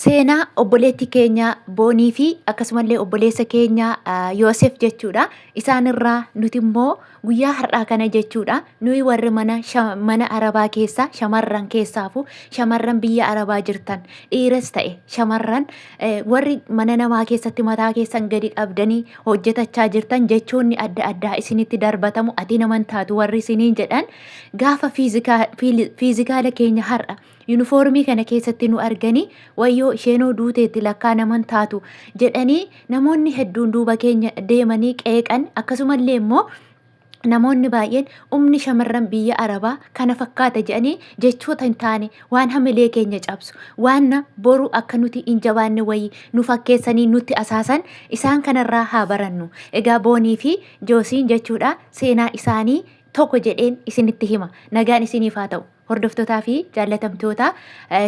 Seenaa obboleetti keenya Boonii fi akkasumallee obboleessa keenya Yoosef jechuudha. Isaan irraa nuti immoo guyyaa har'aa kana jechuudha. Nuyi warri mana mana Arabaa keessa shamarran keessaafu shamarran biyya Arabaa jirtan dhiiras ta'e shamarran warri mana namaa keessatti mataa keessan gadi qabdanii hojjetachaa jirtan jechoonni adda addaa isinitti darbatamu ati naman taatu warri isiniin jedhan gaafa fiizikaala keenya har'a Yunifoormii kana keessatti nu arganii wayyoo isheenoo duuteetti lakkaa naman taatu jedhanii namoonni hedduun duuba keenya deemanii qeeqan akkasumallee immoo namoonni baay'een umni shamarran biyya arabaa kana fakkaata jedhanii jechoota hin taane waan hamilee keenya cabsu waan boru akka nuti hin jabaanne wayii nu fakkeessanii nutti asaasan isaan kanarraa haa barannu. Egaa Boonii fi Joosiin jechuudha seenaa isaanii tokko jedheen isinitti hima. Nagaan isiniif haa ta'u. Hordoftotaa fi jaallatamtoota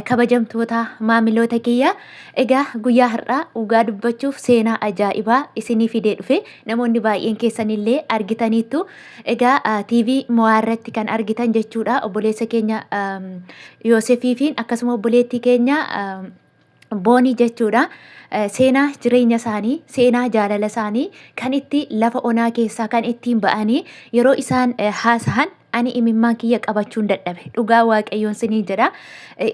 kabajamtoota maamiloota kiyya egaa guyyaa har'aa dhugaa dubbachuuf seenaa ajaa'ibaa isinii fidee dhufe namoonni baay'een keessanillee argitaniittu egaa TV mo'aa irratti kan argitan jechuudha obboleessa keenya Yoosefiifiin akkasuma obboleettii keenya Boonii jechuudha. Seenaa jireenya isaanii, seenaa jaalala isaanii kan itti lafa onaa keessaa kan ittiin ba'anii yeroo isaan haasahan ani imimmaan kiyya qabachuun dadhabe. Dhugaa Waaqayyoon siniin jedha.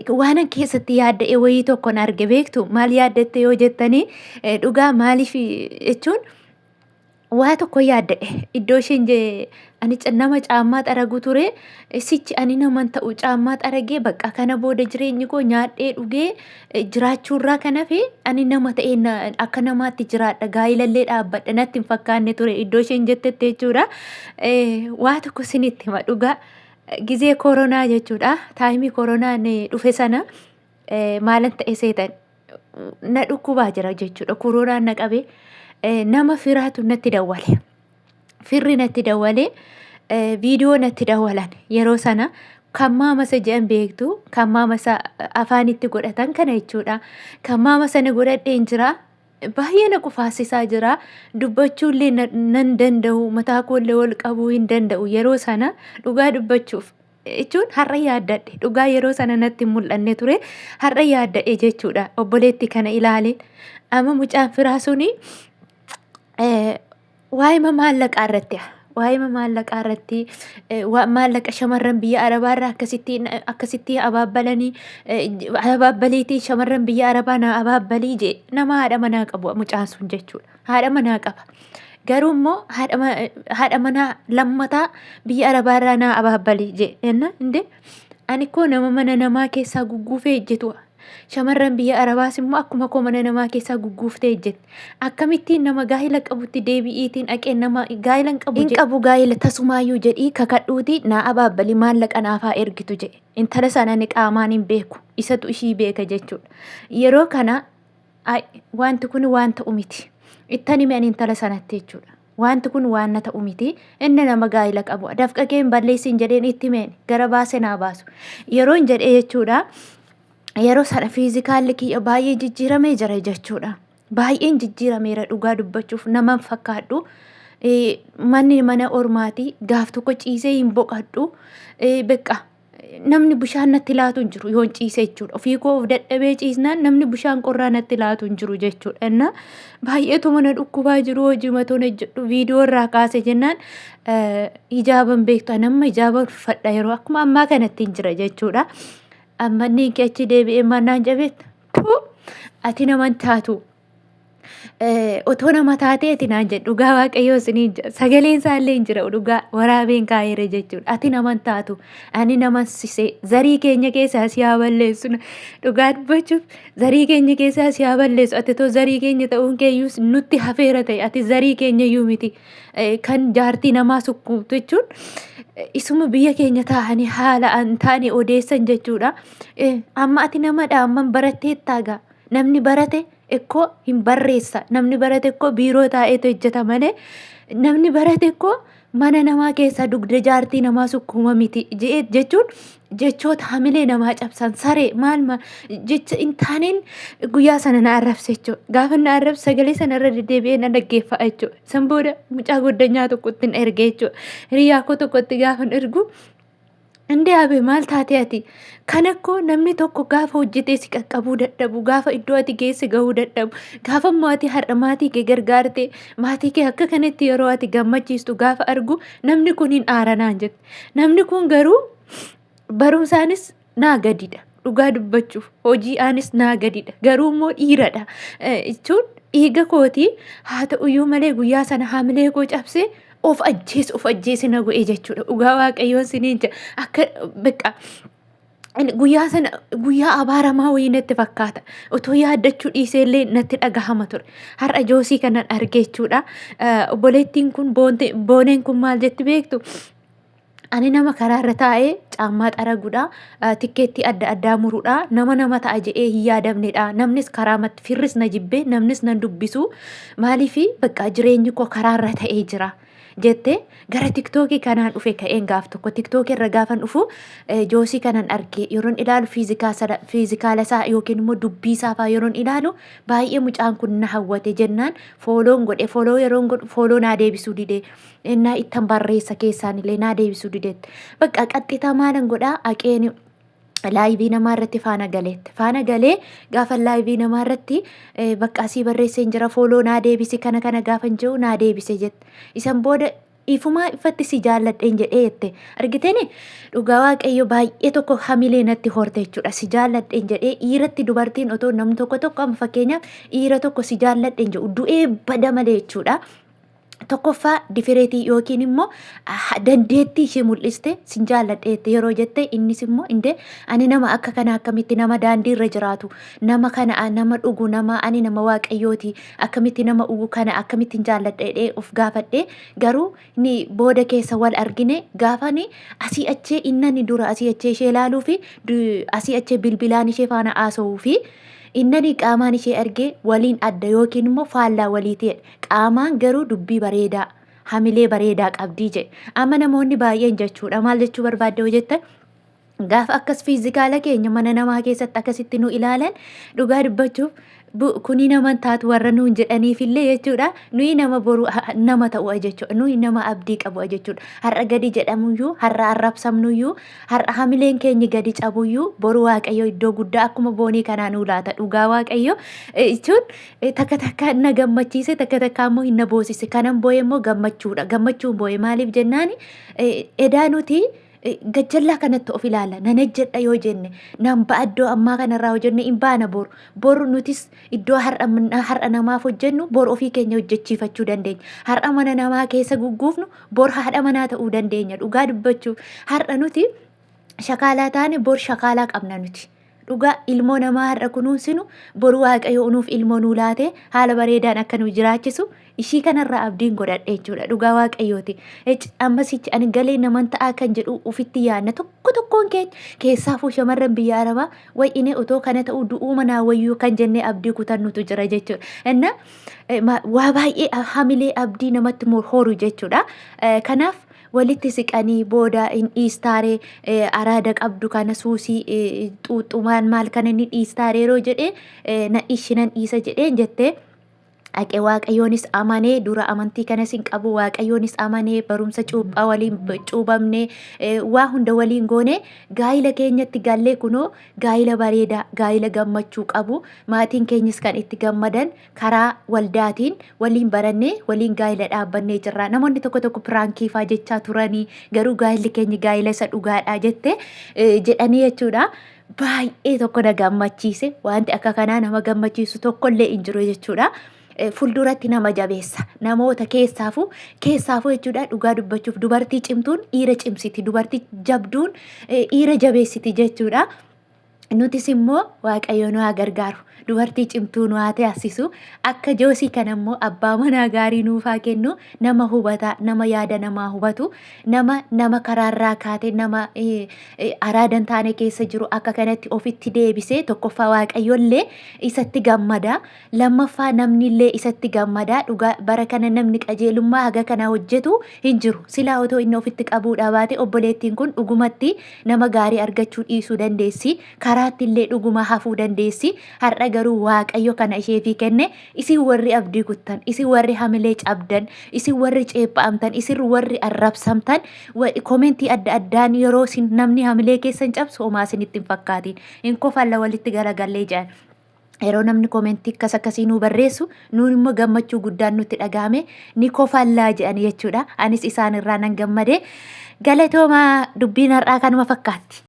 Waanan keessatti yaadda'e wayii tokkon arge beektu maal yaaddatte yoo jettanii dhugaa maaliif jechuun waa tokko yaadda'e iddoo isheen ani nama caammaa xaragu ture sichi ani naman ta'u caammaa xaragee bakka kana booda jireenyi koo nyaadhee dhugee jiraachuurraa kan hafe ani nama ta'ee akka namaatti jiraadha gaa'ilallee dhaabbadha natti hin fakkaanne ture iddoo isheen jettetti jechuudha. Waa tokko isinitti hima dhugaa gizee koronaa jechuudha taayimii koronaan dhufe sana maalan ta'e seetan na dhukkubaa jira jechuudha. Koronaan na qabe nama firaatu natti dawwale. Firri natti dawwale viidiyoo natti dawwalan yeroo sana kan maamasa jedhan beektu kan maamasa afaanitti godhatan kana jechuudha. Kan maama sana godhadheen jira. Baay'ee na qufaasisaa jira. Dubbachuullee nan danda'u mataa koollee wal qabuu hin danda'u yeroo sana dhugaa dubbachuuf. Jechuun har'a yaaddadhe dhugaa yeroo sana natti hin mul'anne ture har'a yaaddadhe jechuudha obboleetti kana ilaaleen amma mucaan firaa suni waa'ima maallaqaa irratti waa'ima maallaqaa irratti maallaqa shamarran biyya arabaa irraa akkasitti akkasitti abaabbalanii abaabbaliitii shamarran biyya arabaa naa abaabbalii jee nama haadha manaa qabu mucaan sun jechuudha. Haadha manaa qaba. Garuu immoo haadha manaa lammataa biyya arabaa irraa naa abaabbali jee enna inde ani koo nama mana namaa keessaa gugguufee ejjetu shamarran biyya arabaas immoo akkuma koo mana namaa keessaa gugguuftee ejjetti. Akkamittiin nama gaa'ila qabutti deebi'iitiin dhaqee nama gaa'ila hin qabu hin qabu gaa'ila tasumaayyuu jedhii kakadhuuti naa abaabbali maallaqa naafaa ergitu jedhe. Intala sana ani qaamaan hin beeku isatu ishii beeka jechuudha. Yeroo kana Ay, wanti kun waan ta'u miti. Ittan hime ani intala sanatti jechuudha. Wanti kun waan na ta'u miti. Inni nama gaa'ila qabu. Dafqa kee hin balleessin jedheen itti himeen gara baase naa baasu. Yeroo hin jedhee jechuudha. Yeroo sana fiizikaalli kiyya baay'ee jijjiiramee jira jechuudha. Baay'een jijjiirameera dhugaa dubbachuuf naman fakkaadhu. Manni mana ormaati gaaf tokko ciisee hin boqadhu. Beqqa namni bishaan natti laatu hin jiru yoon ciise jechuudha. Ofii koo of dadhabee ciisnaan namni bishaan qorraa natti laatu hin jiru jechuudha. Inna baay'eetu mana dhukkubaa jiru hojii matoon hojjedhu viidiyoo irraa kaase jennaan ijaaban beektu ani amma ijaaba uffadha yeroo akkuma ammaa kanatti hin jira jechuudha. Amma inni achi deebi'ee mannaan jabeetta. Ati naman taatu. Otoo nama taateeti naan jedhu dhugaa waaqayyoo isiniin jedha sagaleen isaallee hin jira dhugaa waraabeen kaa'eera jechuudha ati naman taatu ani naman sisee zarii keenya keessaa si haa balleessu dhugaa dubbachuuf zarii keenya keessaa si haa balleessu ati too zarii keenya ta'uun keeyyuu nutti hafeera ta'e ati zarii keenya iyyuu miti kan jaartii namaa sukkuumtu jechuun isuma biyya keenya taa'anii haala an taane odeessan jechuudha amma ati namadha amman baratteettaa gaa Namni barate ikkoo hin barreessa. Namni barate ikkoo biiroo taa'eetu hojjeta malee namni barate ikkoo mana namaa keessaa dugda jaartii namaa sukkuuma miti je'ee jechuun jechoota hamilee namaa cabsan saree maal maal jecha hin taaneen guyyaa sana na arrabse jechuudha. Gaafa na arrabse sagalee sana irra deddeebi'ee na dhaggeeffa jechuudha. San booda mucaa goddanyaa tokkotti na erge jechuudha. Hiriyaa koo tokkotti gaafa ergu Indee Abe maal taate ati? Kana koo namni tokko gaafa hojjetee si qaqqabuu dadhabu, gaafa iddoo ati geesse gahuu dadhabu, gaafa immoo ati har'a maatii kee gargaarte, maatii kee akka kanatti yeroo ati gammachiistu gaafa argu namni kun hin aara naan jette. Namni kun garuu barumsaanis naa gadidha. Dhugaa dubbachuuf hojii'aanis naa gadidha. Garuu immoo dhiiradha. Jechuun dhiiga kootii haa ta'uyyuu malee guyyaa sana haamilee koo cabsee of ajjeese of ajjeese na godhe jechuudha. Dhugaa waaqayyoon siniin jedha. Akka beqa guyyaa sana guyyaa abaaramaa wayii natti fakkaata. Otoo yaaddachuu dhiisee illee natti dhagahama ture. Har'a joosii kanan arge jechuudha. Obboleettiin kun booneen kun maal jetti beektu? Ani nama karaa irra taa'ee caammaa xaragudha, tikkeettii adda addaa murudha, nama nama ta'a jedhee hin yaadamnedha. Namnis karaa matti firris na jibbee, namnis nan dubbisu. Maaliif bakka jireenyi koo karaa irra ta'ee jira jette gara tiktookii kanaan dhufe ka'een gaaf tokko tiktookii irra gaafan dhufu joosii kanan arge yeroon ilaalu fiizikaala isaa yookiin immoo dubbii isaa fa'aa yeroon ilaalu baay'ee mucaan kun na hawwate jennaan fooloon godhe fooloo yeroon godhu fooloo naa deebisuu dide. Ennaa ittan barreessa keessaan illee naa deebisuu didetti. Bakka qaxxitaa maalan godhaa aqeen laayivii namaa irratti faana galeetti. Faana galee gaafa laayivii namaa irratti bakka asii barreesseen jira fooloo naa deebisi kana kana gaafa hin jiru naa deebise jette. Isan booda ifumaa ifatti si jaalladheen jedhee jette. Argiteni dhugaa waaqayyo baay'ee tokko hamilee natti horte jechuudha. Si jaalladheen jedhee dhiiratti dubartiin otoo namni tokko tokko amma fakkeenyaaf dhiira tokko si jaalladheen jedhu du'ee bada malee jechuudha. Tokkoffaa difireetii yookiin immoo dandeettii ishee mul'iste sin jaalladheette yeroo jette innis immoo indee ani nama akka kana akkamitti nama daandii irra jiraatu nama kana nama dhugu nama ani nama waaqayyooti akkamitti nama dhugu kana akkamitti hin jaalladheedhee of gaafadhe garuu ni booda keessa wal argine gaafani asii achee innani dura asii achee ishee ilaaluu fi asii achee bilbilaan ishee faana haasa'uu fi innani qaamaan ishee argee waliin adda yookiin immoo faallaa walii ta'edha. Qaamaan garuu dubbii bareedaa, hamilee bareedaa qabdii jedhe. Amma namoonni baay'een jechuudha maal jechuu barbaadde hoo jettan gaafa akkas fiizikaala keenya mana namaa keessatti akkasitti nu ilaalan dhugaa dubbachuuf kuni nama hin taatu warra nuun jedhaniifillee jechuudha nuyi nama boru nama ta'u jechuudha nuyi nama abdii qabu jechuudha har'a gadi jedhamuyyuu har'a arrabsamnuyyuu har'a hamileen keenya gadi cabuyyuu boru waaqayyo iddoo guddaa akkuma boonii kanaa nuu laata dhugaa waaqayyo jechuun Takka takka na gammachiise takka takka ammoo hin na boosise. Kanan boo'e immoo gammachuudha. Gammachuun boo'e maaliif jennaan edaa nuti gajjallaa kanatti of ilaalla. Nan ejjedha yoo jenne nan ba'a iddoo ammaa kanarraa yoo jenne hin baana boru. Boru nutis iddoo har'a namaaf hojjennu boru ofii keenya hojjechiifachuu dandeenya. Har'a mana namaa keessa gugguufnu bor haadha manaa ta'uu dandeenya. Dhugaa dubbachuuf har'a nuti shakaalaa taane bor shakaalaa qabna nuti. Dhugaa ilmoo namaa har'a kunuunsinu boru waaqayyo nuuf ilmoo nuu laate haala bareedaan akka nu jiraachisu ishii kanarraa abdiin godhadhe jechuudha. Dhugaa waaqayyooti. Ammasichi ani galee naman ta'aa kan jedhu ofitti yaadna tokko tokkoon keenya keessaafuu shamarran biyya arabaa way'inee otoo kana ta'uu du'uu manaa wayyuu kan jennee abdii kutannutu jira jechuudha. Inna waa baay'ee hamilee abdii namatti horu jechuudha. Kanaaf walitti siqanii booda hin dhiistaaree araada qabdu kana suusii xuuxxumaan maal kana ni dhiistaaree yeroo jedhee na ishi nan dhiisa jedheen jettee dhaqe waaqayyoonis amanee dura amantii kanas hin qabu waaqayyoonis amanee barumsa cuuphaa waliin cuubamnee waa hunda waliin goone gaa'ila keenyatti gallee kunoo gaa'ila bareedaa gaa'ila gammachuu qabu maatiin keenyis kan itti gammadan karaa waldaatiin waliin barannee waliin gaa'ila dhaabbannee jirra. Namoonni tokko tokko piraankii faa jechaa turanii garuu gaa'illi keenya gaa'ila isa dhugaadha jette jedhanii jechuudha. Baay'ee tokko na gammachiise wanti akka kanaa nama gammachiisu tokkollee hin jiru jechuudha. Fuulduratti nama jabeessa namoota keessaafuu keessaafuu jechuudha dhugaa dubbachuuf dubartii cimtuun dhiira cimsiti dubartii jabduun dhiira jabeessiti jechuudha. Nutis immoo Waaqayyo nu haa gargaaru. Dubartii cimtuu nu haa taasisu. Akka Joosii kana immoo abbaa manaa gaarii nuuf haa kennu. Nama hubataa, nama yaada namaa hubatu, nama nama karaarraa kaate, nama araada hin taane keessa jiru akka kanatti ofitti deebisee tokkoffaa Waaqayyollee isatti gammada. Lammaffaa namnillee isatti gammada. Dhugaa bara kana namni qajeelummaa haga kana hojjetu hin jiru. Silaa otoo inni ofitti qabuudhaa baate obboleettiin kun dhugumatti nama gaarii argachuu dhiisuu dandeessi. Karaa Karaatti illee dhuguma hafuu dandeessi. Har'a garuu Waaqayyo kana isheefii kenne. Isin warri abdii kuttan, isin warri hamilee cabdan, isin warri ceepha'amtan, isin warri arrabsamtan, komentii adda addaan yeroo isin namni hamilee keessan cabsu homaa isinitti hin fakkaatiin. Hin kofalla walitti garagallee jedhan. Yeroo namni komentii akkas akkasii nuu barreessu nuun immoo gammachuu guddaan nutti dhagahame ni kofallaa jedhan jechuudha. Anis isaan irraa nan gammade. Galatoomaa dubbiin har'aa kanuma fakkaatti.